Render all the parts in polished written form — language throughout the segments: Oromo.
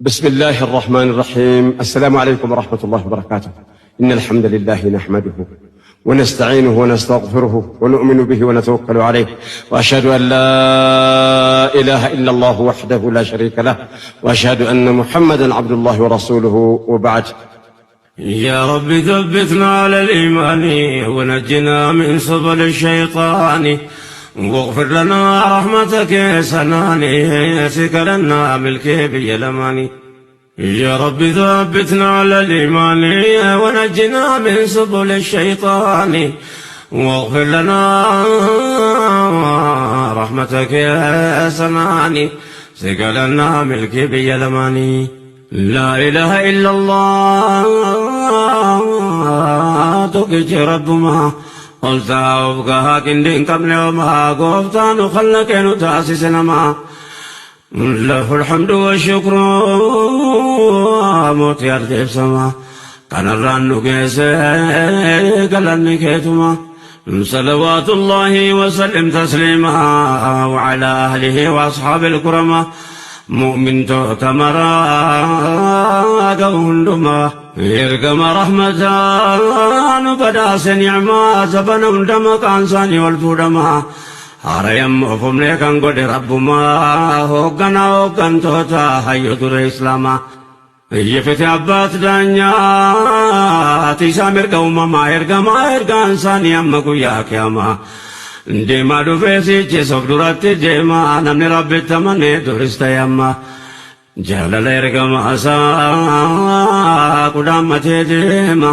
بسم الله الرحمن الرحيم. السلام عليكم ورحمة الله وبركاته. إن الحمد لله نحمده ونستعينه ونستغفره ونؤمن به ونتوكل عليه، وأشهد أن لا إله إلا الله وحده لا شريك له، وأشهد أن محمدا عبد الله ورسوله، وبعد. يا رب ثبتنا على الإيمان ونجنا من سبل الشيطان واغفر لنا رحمتك يا سناني سكلنا ملكي بيلماني. يا رب ثبتنا على الإيمان ونجنا من سبل الشيطان واغفر لنا رحمتك يا سناني سكلنا ملكي بيلماني. لا إله إلا الله تكج ربما قلت أبقاها كندين قبل وما قفتان خلق تاسس نما له الحمد والشكر موت يرجع سما كان الران كيس قلن كيتما. صلوات الله وسلم تسليما وعلى أهله وأصحاب الكرماء. مؤمن تؤتمرا هندما إرقم رحمتان بداس نعما زبن هندما كانساني والفودما هاريم أفمني كان قد ربما هوغنا هوغن توتا هيو در إسلاما يفتي أبات دانيا تيسا مرقا وماما إرقما إرقان ساني أما قيا كياما deemaa dhufee sichi of duratti deema namni rabbitti amanee durista yamma jaalala ergama isaa kudhaammatee deema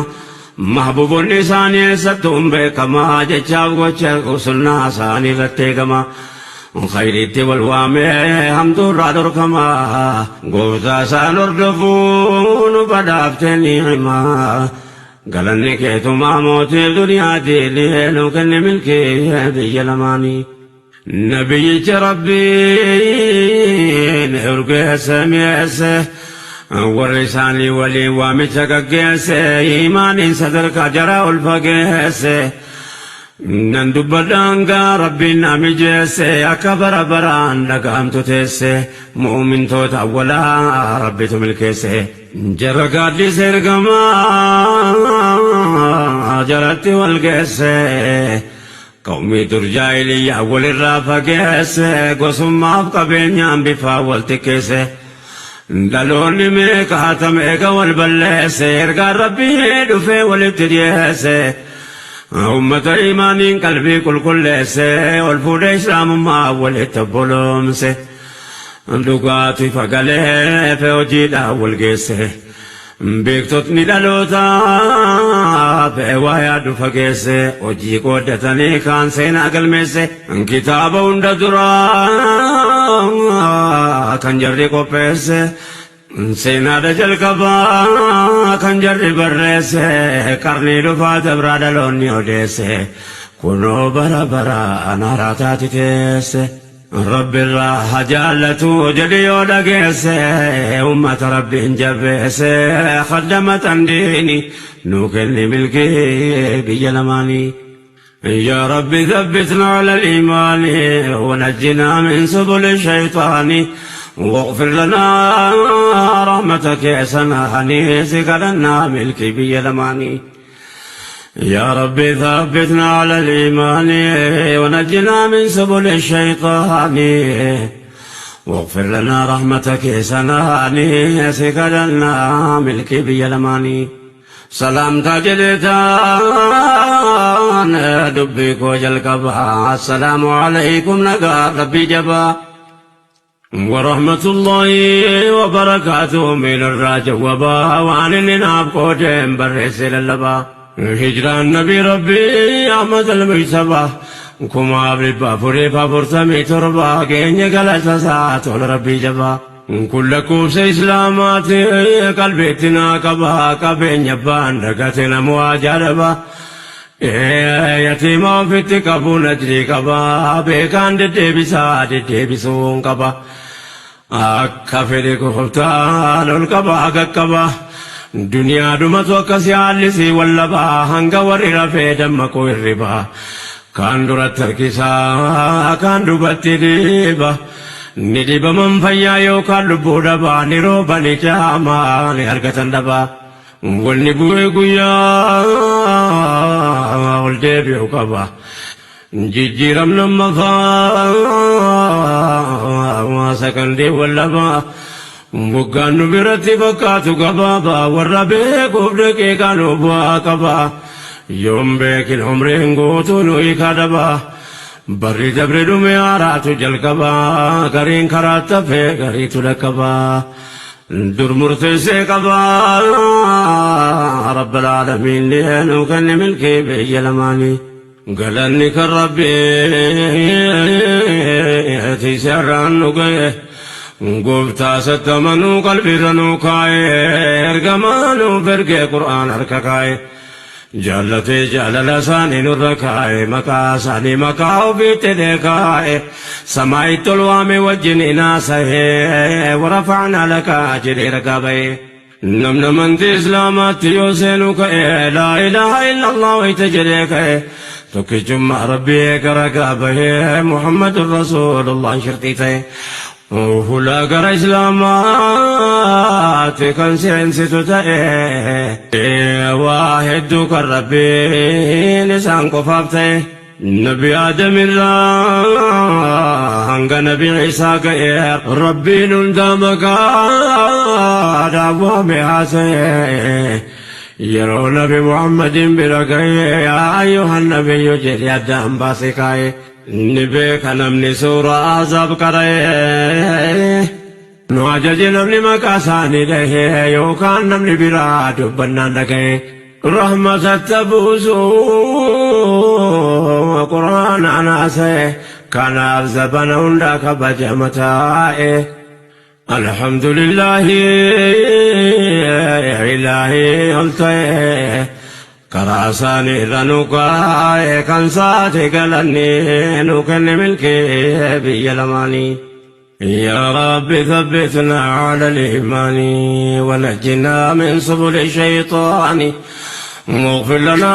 mahbuubonni isaanii eessattuu hin beekamaa jechaaf gocha sunnaa isaanii irratti eegama. Khayriitti wal waamee hamtuu irraa dhorkama gooftaa isaan hordofuu nu badhaaftee ni'imaa. Galanni keetumaa mootii duniyaatiin nu kenne milkii biyya lamaanii. Nabiyyicha Rabbiin urgeesse mi'eesse warri isaanii waliin waamicha gaggeesse imaaniin sadarkaa jaraa ol fageesse. Nan dubbadhaan gaa Rabbiin na mijeesse akka bara baraan dhaga'amtu teesse mu'umintoota awwalaa Rabbitu milkeesse. Jara gaaddisa ergamaa jaratti wal geesse qawmii dur jaahiliyyaa walirraa fageesse gosummaaf qabeenyaan bifaa wal xiqqeesse. Dhaloonni meeqa meeqa wal balleesse ergaan Rabbii dhufee walitti dhiyeesse. Ummata imaaniin qalbii qulqulleesse ol fuudhee islaamummaa walitti obboloomse. Dhugaatu ifa galeef hojiidhaan wal geesse. Beektotni dhalootaa waa yaadu fageesse hojii qooddatanii kaan seenaa galmeesse. Kitaaba hunda duraa kan jarri qopheesse. Seenaadha jalqabaa kan jarri barreesse qarnii dhufaa dabraa dhaloonni odeesse kunoo bara bara anaaraa taati teesse. Rabbi irraa haa jaallatu jedhi yoo dhageesse ummata Rabbiin jabeesse khaddamatan diini nuu kenni milkii biyya lamaanii. يا رب ثبتنا على الإيمان ونجنا من سبل الشيطان واغفر لنا رحمتك يا سناني سكلنا ملكي بيلماني. يا رب ثبتنا على الإيمان ونجنا من سبل الشيطان واغفر لنا رحمتك يا سناني سكلنا ملكي بيلماني. سلامتا jedheetaan dubbii koo jalqabaa. السلام عليكم nagaa Rabbii jabaa ورحمة الله وبركاته من الراجع وبا وعن الناب قودين برس للبا هجران نبي ربي أحمد المجتبى 1447 keenya galata isaa tola Rabbii jabaa. Kun lakkoofsa Islaamaati qalbeetti naa qaba qabeenya abbaan dagate namu waa. Yatiima ofitti qabuun ajrii qaba beekaan deddeebisaa deddeebisuun qaba. Akka fedhe gooftaan ol qaba qaqqaba. Duniyaa dhumatu akkasii haallisii wallabaa hanga warri rafee dammaquu hirribaa. Kaan duratti harkisaa kaan duubatti dhiiba. Ni dhibaman fayyaa yookaan lubbuu dhabaa, ni rooba ni caamaa ni argatan dhabaa. Wanni bu'ee guyyaa ol deebi'u qaba. Jijjiiramna mafaa sakandee wallabaa. Waggaan nu biratti fakkaatu gabaabaa, warra beekuuf daqiiqaa nu bu'aa qaba. Yoon beekin umriin guutuu nu hiikaa dhabaa. Barri dabre dhume, haaraatu jalqabaa, gariin karaa tafee gariitu dhaqqabaa. Dur murteessee qabaa Rabbal aalamiin nu kenne milkii biyya lamaanii. Galanni kan Rabbii seeraan nu ga'e. Gooftaa sattamanuu qalbiirra nu kaa'e, ergamaa nuuf ergee Qur'aan harka kaa'e. Jaallatee jaalala isaanii nurra kaa'e, maqaa isaanii maqaa ofiitti kaa'e. Samaayitti ol waame, wajjin inaasa'e, ورفعنا لك jedhee ragaa ba'e. Namni amantii Islaamaatti yoo seenu ka'e, لا إله إلا الله wayita jedhee ka'e, tokkichummaa Rabbii ragaa bahee, محمد رسول الله shirxii ta'e. Hulaa gara Islaamaatti kan seensitu ta'e, waa hedduu kan Rabbiin isaan qofaaf ta'e. Nabi Aadam irraa hanga Nabi Isaa ga'e, Rabbiin hundaa maqaa waame haasa'e. Yeroo Nabi Muhammadin bira ga'e, يا أيها النبي jedhe addaan baase kaa'e. Ni beeka namni suuraa Ahzaab qara'e. Nu ajaje namni maqaa isaanii dhahe yookaan namni biraa dubbannaan dhaga'e. Rahmatatti buusu Qur'aanaan haasa'e, kanaaf zabana hundaa kabajama taa'e. الحمد لله ilaahi ol ta'e, karaa isaanii irra nu kaa'e, kan saate galanni nu kenne milkee biyya lamaanii. يا رب ثبتنا على الإيمان ونجنا من سبل الشيطان، واغفر لنا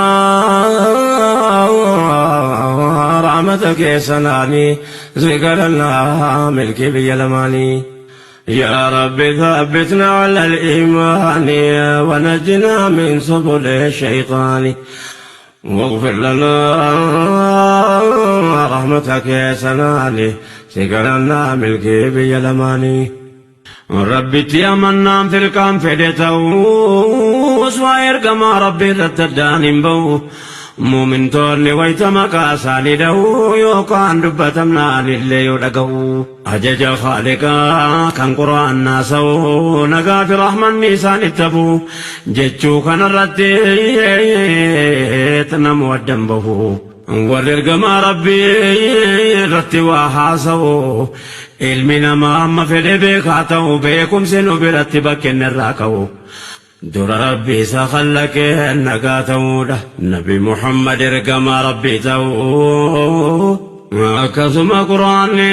رحمتك سناني ذكرنا ملك بيلماني. يا رب ثبتنا على الإيمان ونجنا من سبل الشيطان، واغفر لنا رحمتك يا سناني سكرنا ملكي بيلماني. Rabbitti amannaan filqaan fedhe ta'us, waa ergamaa Rabbi irratti addaan hin ba'u. Muumintoonni wayita maqaa isaanii dha'u yookaan dubbatamnaan illee yoo dhaga'u. Ajaja Khaaliqaa kan Qura'aan naasa'u, nagaa fi rahmanni isaanitti hafu jechuu kanarratti namu addan bahu. Warri ergamaa Rabbii irratti waa haasa'u, ilmi namaa amma fedhe beekaa ta'u, beekumsi nu biratti bakkeen irraa ka'u. Dura Rabbi isa khallaqee nagaa ta'uudha. Nabi Muhammad ergamaa Rabbii ta'uu. Akkasuma Quraanni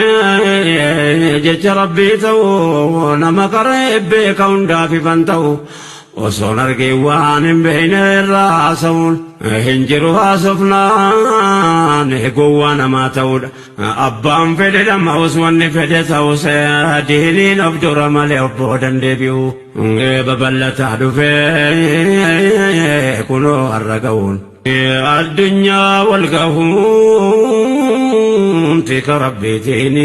jecha Rabbii ta'uu, nama qaree beeka hundaaf ifan ta'u. Osoon argee waan hin beekne irraa haasa'uun hin jiru, haasofnaan gowwaa namaa ta'uudha. Abbaan fedhe dhama'us, wanni fedhe ta'us, diiniin of dura malee of boodan deebi'u. Babal'ataa dhufee kunoo har'a ga'uun. Addunyaa wal gahuun tika Rabbiitiin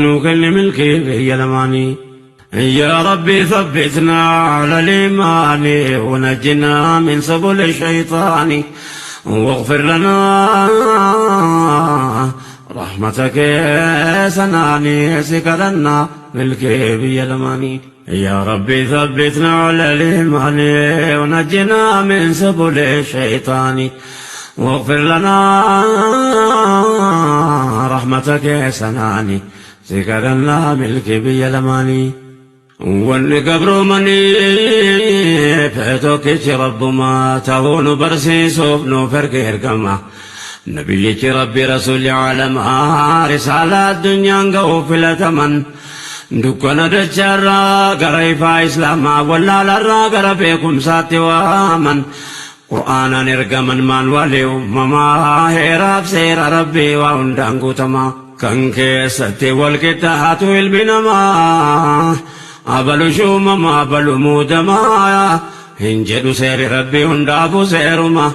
nuu kenne milkii biyya lamaanii. يا ربي ثبتنا على الإيمان ونجنا من سبل الشيطان، واغفر لنا رحمتك سناني سكرنا ملكي بيلماني. يا ربي ثبتنا على الإيمان ونجنا من سبل الشيطان، واغفر لنا رحمتك سناني سكرنا ملكي بيلماني. Wanni gabroomanii tokkichi Rabbumaa ta'uu nu barsiisuuf nuuf erge ergama. Nabiyyichi Rabbi, rasuulli caalamaa, risaalaa addunyaan ga'uu filataman. Dukkana dachaarraa gara ifaa Islaamaa, wallaalarraa gara beekumsaatti waaman. Qur'aanaan ergaman, maan walee uumamaa, heeraaf seera Rabbii waa hundaan guutamaa. Kan keessatti wal qixxaatu ilmi namaa. Abalu shuumama abalu muudamaa. Hin jedhu seerri Rabbii hundaafuu seeruma.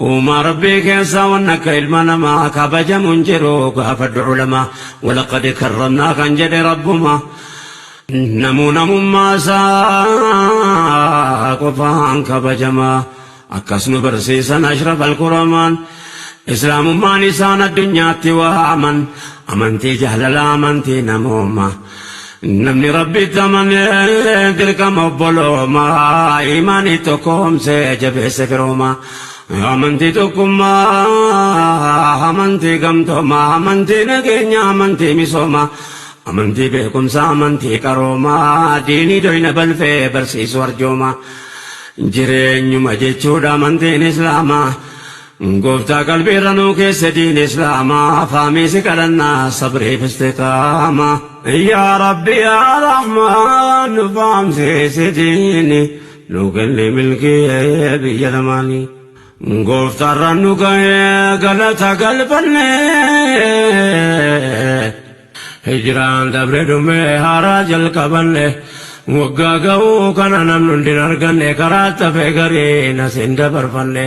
Uumaa Rabbii keessaa wanni akka ilma namaa kabajamu hin jiru gaafadhu ulamaa. Walaqad karramnaa kan jedhe Rabbuma. Namuu namummaa isaa qofaan kabajama. Akkas nu barsiisan ashraf alkuramaan. Islaamummaan isaan addunyaatti waaman. Amantii jaalalaa, amantii namooma. Namni Rabbitti amane dirqama obbolooma. Imaanii tokkoomsee jabeesse firooma. Amantii tokkummaa, amantii gamtoomaa, amantii nageenya, amantii misooma. Amantii beekumsaa, amantii qaroomaa, diinii doyna balfee barsiisu arjooma. Jireenyuma jechuudha amantiin Islaamaa. Gooftaa qalbiirra nuu keesse diin Islaamaa, faamiisi kadhannaa sabriif istiqaama. Yaa Rabbi yaa Rahmaan nu faamsiisi diini, nu kenni milkii biyya lamaanii. Gooftaarra nu ga'ee galata galfanne. Hijiraan dabre dhumee haaraa jalqabanne. Waggaa ga'uu kana namni hundi hin arganne, karaa tafee garii asin dabarfanne.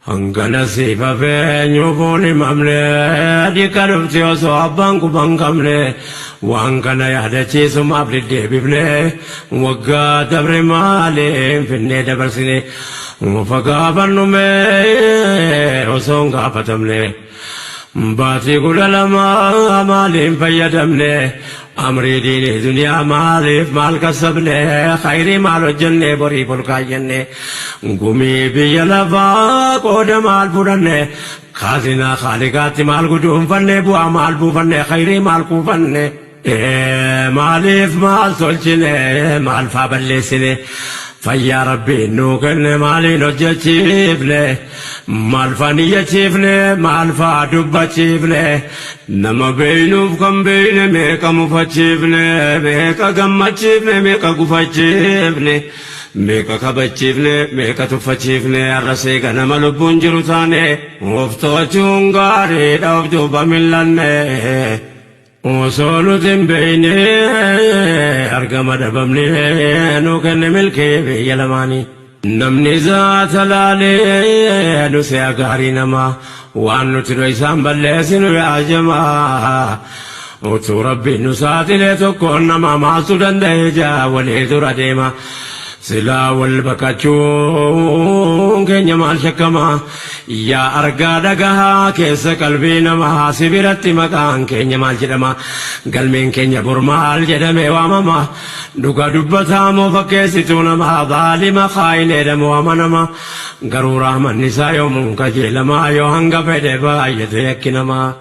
Hangana siif hafee nyuufuun himamne, dhiqa dhufti osoo abbaan quban qabne. Waan kana yaadachiisumaaf deddeebifne, waggaa dabre maaliin finnee dabarsine. Ufa gaafannume osoo hin gaafatamne. Baatii 12 maaliin fayyadamne? Amrii diinii duniyaa maaliif maal kasabne? Khayrii maal hojjenne boriif ol kaayyanne? Gumii biyya lafaa qooda maal fudhanne? Kaazinaa Khaaliqaatti maal guduunfanne? Bu'aa maal buufanne? Khayrii maal kuufanne? Maaliif maal tolchine? Maal faa balleessine? Fayyaa Rabbiin nuu kenne maaliin hojjechiifne? Maal faa niyyachiifne? Maal faa dubbachiifne? Nama beeynuuf kan beeyne meeqa mufachiifne? Meeqa gammachiifne? Meeqa gufachiifne? Meeqa kabachiifne? Meeqa tuffachiifne? Har'a seega nama lubbuun jiru taane, of to'achuun gaariidha of duuba millanne. Osoo nuti hin beeyne argama dhabamne, nu kenne milkee biyya lamaanii. Namni zaata laalee nu se'a gaarii namaa, waan nuti nu isaan balleessinu yaa jamaa. Utuu Rabbiin nu saaxilee tokkoon nama maaltu danda'e jaa walii dura deema. Silaa wal baqachuun keenya maal shakkama? Yaa argaa dhagahaa keessa qalbii namaa, si biratti maqaan keenya maal jedhama? Galmeen keenya bor maal jedhamee waamama? Dhugaa dubbataa moo fakkeessituu namaa? Baalima kaayineedha moo amanama? Garuu rahmanni isaa yoomuun qajeelamaa, yoo hanga fedhe baay'ate yakki namaa.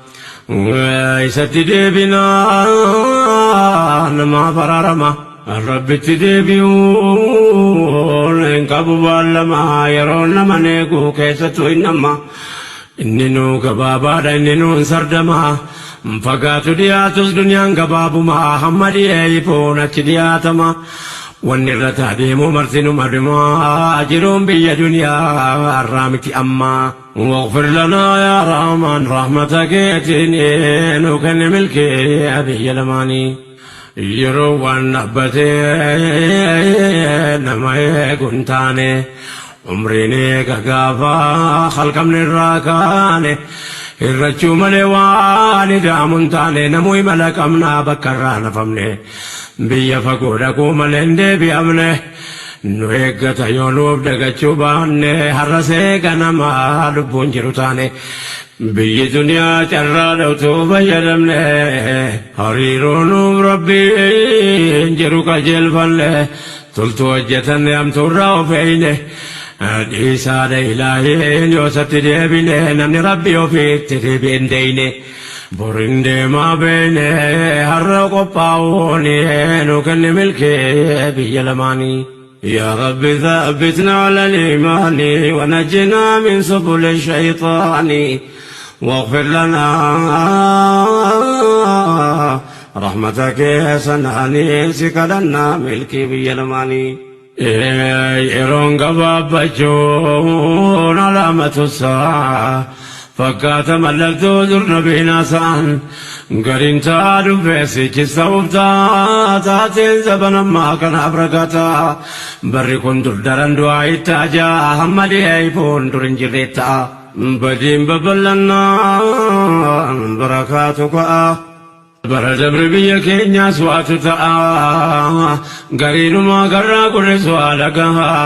Isatti deebinaa namaaf araarama. Rabbitti deebi'uun hin qabu baallama, yeroo nama eegu keessattuu hin nama. Inni nuu gabaabaadha, inni nuun sardama. Fagaatu dhiyaatus duniyaan gabaabuma, hamma dhiyee ifuun achi dhiyaatama. Wanni irra deemu martinuma dhuma, jiruun biyya duniyaa har'aa miti amma. واغفر لنا يا رحمن رحمتك nu kenni milkii biyya lamaanii. Yeroo waan dhaabbatee nama eegu hin taane, umriin eega gaafa halkamni irraa kaane, hirrachuu malee waan ida'amu hin taane, namuu imala qabnaa bakka irraa nafamne, biyya fagoo dhaquu malee hin deebi'amne. Nu eeggata yoo nuuf dagachuu baanne, har'a seega nama lubbuun jiru taane. Biyyi duniyaa carraa dhawtuu fayyadamne, hariiroo nuuf Rabbiin jiru qajeelfanne, toltuu hojjetanne, hamtuurraa of eeyne. Dhiisaadha Ilaahiin yoo isatti deebine, namni Rabbi ofiitti deebi'en deeyne. Borin deemaa beeyne, har'a qophaa'uun nu kenne milkee biyya lamaanii. يا رب ثبتنا على الإيمان ونجنا من سبل الشيطان، واغفر لنا رحمتك يا سناني سكلنا ملكي بيلماني. Yeroon gabaabbachuun alaamatu saa fakkaata, mallattoo dur nabiin haasa'an. Gariin ta'aa dhufee sichis ta'uuf ta'a taateen zaban ammaa kanaaf ragata. Barri kun dur daran du'aa itti ajaa hamma dhi'ee ifoon dur hin jirre ta'a. Badiin babal'annaan barakaatu ka'a. Bara dabre biyya keenyaas waatu ta'a. Gariinumaa garraa gurris waa dhaga'a.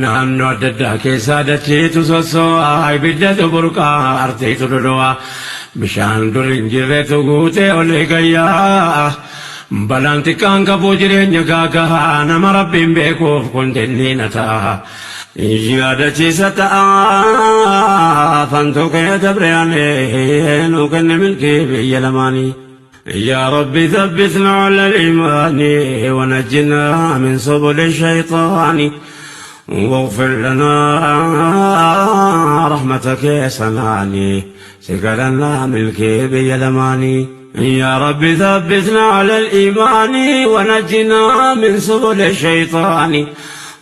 Naannoo adda addaa keessaa dachiitu sossoo'a. Ibiddatu burqaa artiitu dhodho'a. Bishaan dur hin jirretu guutee olii gayyaa. Balaan xiqqaan qabu jireenya gaaga'a. Nama Rabbiin beekuuf kun dinniina ta'a. Yaadachiisa ta'a. Fantuu kee dabre aanee nuu kenne milkii biyya lamaanii. يا رب ثبتنا على الإيمان ونجنا من سبل الشيطان واغفر لنا رحمتك يا سناني سكرنا ملكي بيلماني. يا رب ثبتنا على الإيمان ونجنا من سبل الشيطان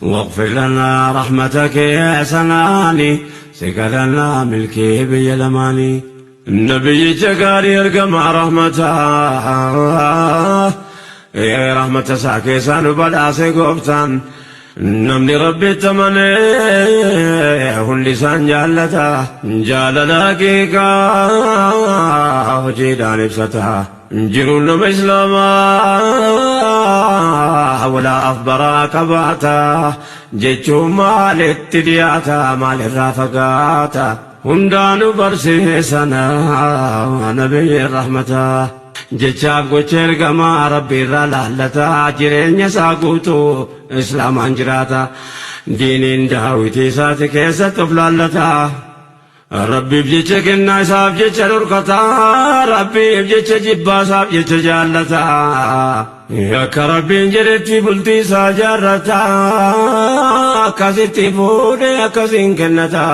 واغفر لنا رحمتك يا سناني سكرنا ملكي بيلماني. النبي جقاري يرقم رحمته يا رحمة ساكي بلاسي قفتان namni Rabbitti amanee hundi isaan jaallata jaalala haqiiqaa hojiidhaan ibsata jiruun nama Islaamaa walaa afbaraa qabaata jechuun maalitti dhiyaata maalirraa fagaata hundaanu barsiisana nabiyyi rahmataa jechaaf gocha ergamaa Rabbi irraa laallata jireenya isaa guutuu Islaamaan jiraata diiniin daawwitii isaati keessatti of laallata Rabbiif jecha kennaa isaaf jecha dhorkata Rabbiif jecha jibbaa isaaf jecha jaallata akka Rabbiin jedhetti bultii isaa jaarrata akkasitti fuudhee akkasiin kennata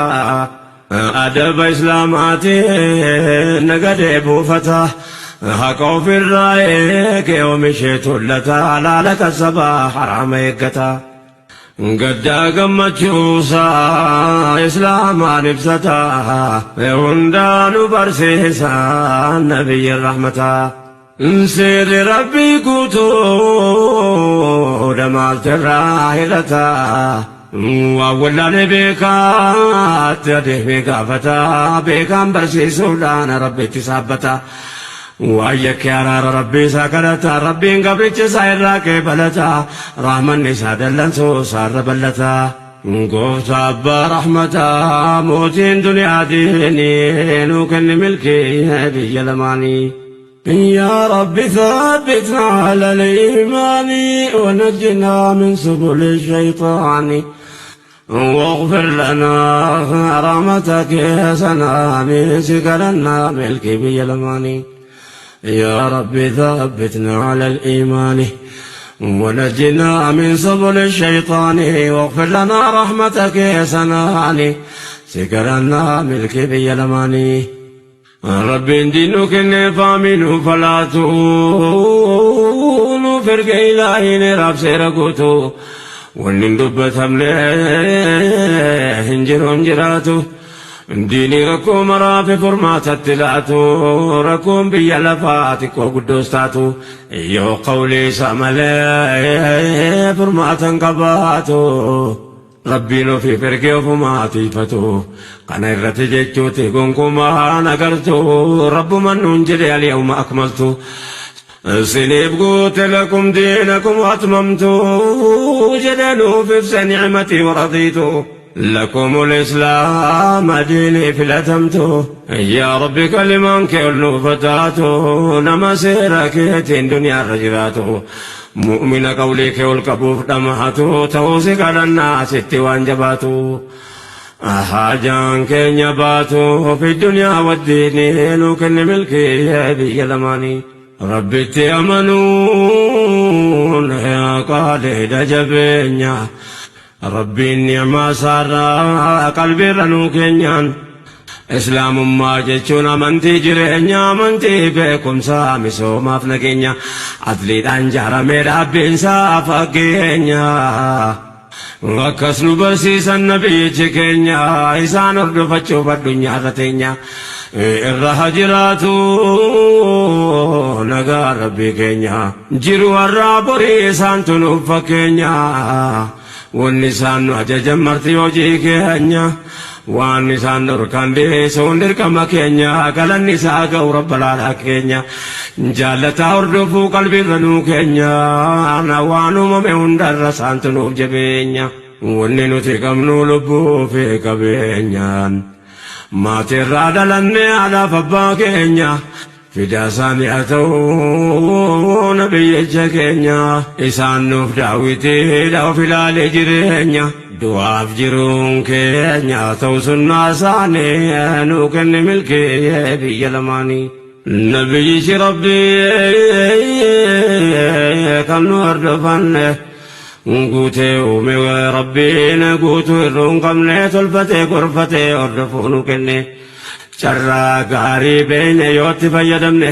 adaba Islaamaatiin nagadee buufata haqa ofirraa eegee oomishee tullata halaala kasabaa haraama eeggata. Gaddaa gammachuusaa Islaamaan ibsata hundaanu barsiisa nabiyyi rahmataa. Seerri Rabbii guutuu damaaltirraa hir'ata. Waan wallaalee beekaatti adeemee gaafata beekaan barsiisuudhaan Rabbitti saabbata. Waan yakkee araara Rabbii isaa kadhata Rabbiin gabricha isaa irraa qeebalata rahmanni isaa dallansuu isaarra ballata. Gooftaa abbaa rahmataa mootiin duniyaa diinii nuu kenni milkii biyya lamaanii. يا رب ثبتنا على الإيمان ونجنا من سبل الشيطان واغفر لنا رحمتك يا سناني سكرنا ملكي بيلماني. يا رب ثبتنا على الإيمان ونجنا من سبل الشيطان واغفر لنا رحمتك يا سناني سكرنا ملكي بيلماني. رب دينك فامنوا فلا تؤونوا فرق إلهي رب سيرقوتو ونن دبتم هنجر هنجراتو ديني ركو مرافي فرمات التلاتو ركوم بيا لفاتك وقدوستاتو يو قولي ساملي فرماتا قباتو Rabbiin ofii ergee ofumaa tiifatu kana irratti jechuuti gonkumaa nagartu Rabbuman nuun jedhe alyawma akmaltu isiniif guute lakum diinakum atmamtu jedhe nuuf ibsa nicmatii waradiitu لكم الإسلام ديني فلتمت يا ربي كلمان كل فتاتو نما سيرك دنيا رجراتو مؤمن قولي كول قبوف دمحتو توسك على الناس اتوان جباتو حاجان كين باتو في الدنيا والدين لوكن ملكي بي لماني ربي تأمنون يا قال جبينيا ربي النعمة صار قلبي رنو كينيان Islaamummaa jechuun amantii jireenyaa amantii beekumsaa misoomaaf nageenya atliidhaan jaaramee dhaabbiinsaa fakkeenya. Akkas nu barsiisan nabiyyichi keenya isaan hordofachuuf addunyaa irra teenya. Irra haa jiraatu nagaa Rabbii keenya. Jiru har'aa borii isaantu nuuf fakkeenya. Wanni isaan nu ajajan marti hojii keenya. Waan isaan dhorkan dhiisuun dirqama keenya. Galanni isaa ga'u rabbalaalaa keenya. Jaallataa hordofuu qalbiirra nuu keenya. Waan uumame hundarra isaantu nuuf jabeenya. Wanni nuti qabnu lubbuu fi qabeenyaan. Maatirraa dhalanne haadhaaf abbaa keenya. Fidaa isaanii haa ta'u nabiyyicha keenya. Isaan nuuf daawwitiidha of ilaalee jireenya. Du'aaf jiruun keenya ta'u sunnaa isaanii nuu kenne milkee biyya lamaanii. Nabiyyichi Rabbii kan nu hordofanne. Guutee uume Rabbiin guutuu irruu hin qabne tolfatee gorfatee hordofuu nu kenne. Carraa gaarii beekne yoo itti fayyadamne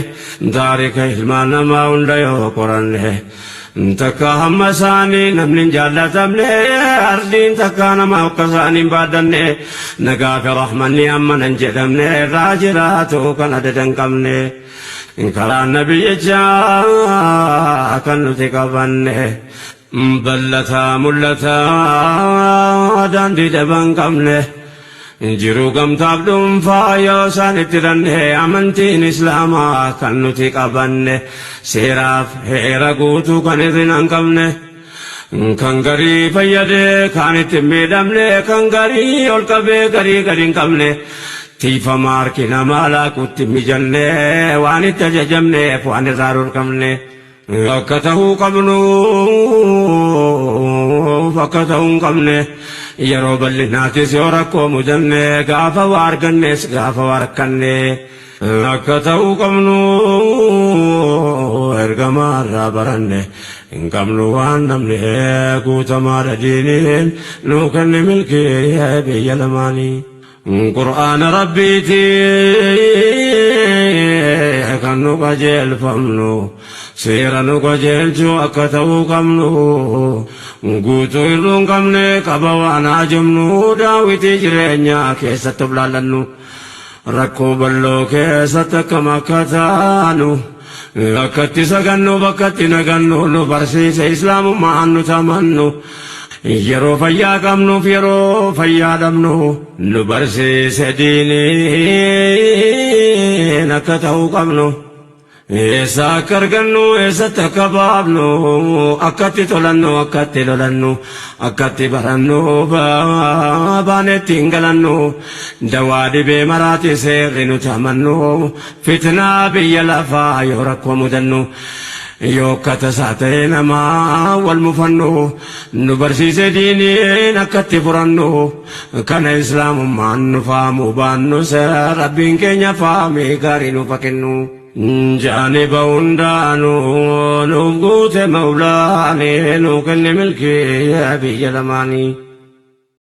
taarika ilmaan namaa hunda yoo qoranne. Takka hamma isaanii namni hin jaallatamne ardiin takka nama akka isaanii hin baaddanne nagaa fi rahmanni amma nan jedhamne irraa jiraatu kan adada hin qabne. Karaa nabiyyichaa kan nuti qabanne ballataa mul'ataa daandii daba hin qabne. Jiruu gamtaaf dhuunfaa yoo isaan itti ranne amantiin islaamaa kan nuti qabanne seeraaf heera guutuu kan hir'ina hin qabne. Kan garii fayyadee kaan itti hin miidhamne kan garii ol qabee garii gadi hin qabne. Tiifama harki namaa laaquutti hin mijanne waan itti ajajamneef waan irraa dhorkamne. Akka ta'uu qabnuuf akka ta'uu hin qabne yeroo bal'inaatis yoo rakkoo mudanne gaafa waa argannes gaafa waa rakkanne akka ta'uu qabnu ergamaa irraa baranne hin qabnu waan namni guutamaadha diiniin nuu kenne milkii biyya lamaanii. Qur'aana Rabbiiti kan nu qajeelfamnu seera nu qajeelchu akka ta'uu qabnu guutuu irruu hin qabne qaba waan haajomnu daawwitii jireenyaa keessatti of laallannu rakkoo bal'oo keessatti akkam akka taanu akkatti sagannu bakkatti nagannu nu barsiise islaamummaan nu tamannu. Yeroo fayyaa qabnuuf yeroo fayyaa dhabnu nu barsiise diiniin akka ta'uu qabnu. Eessa akka argannu eessatti akka baafnu akkatti tolannu akkatti lolannu akkatti barannu baanetti hin galannu dawaa dhibee maraati seerri nuti amannu fitnaa biyya lafaa yoo rakkoo mudannu. Yoo akka tasaa ta'e namaa wal mufannu nu barsiise diiniin akkatti furannu kana islaamummaan nu faamu baannu Rabbiin keenya faamee gaarii nuuf haa kennu. Jaaniba hundaanuu nuuf guute mawlaanii nuu kenne milkii biyya lamaanii.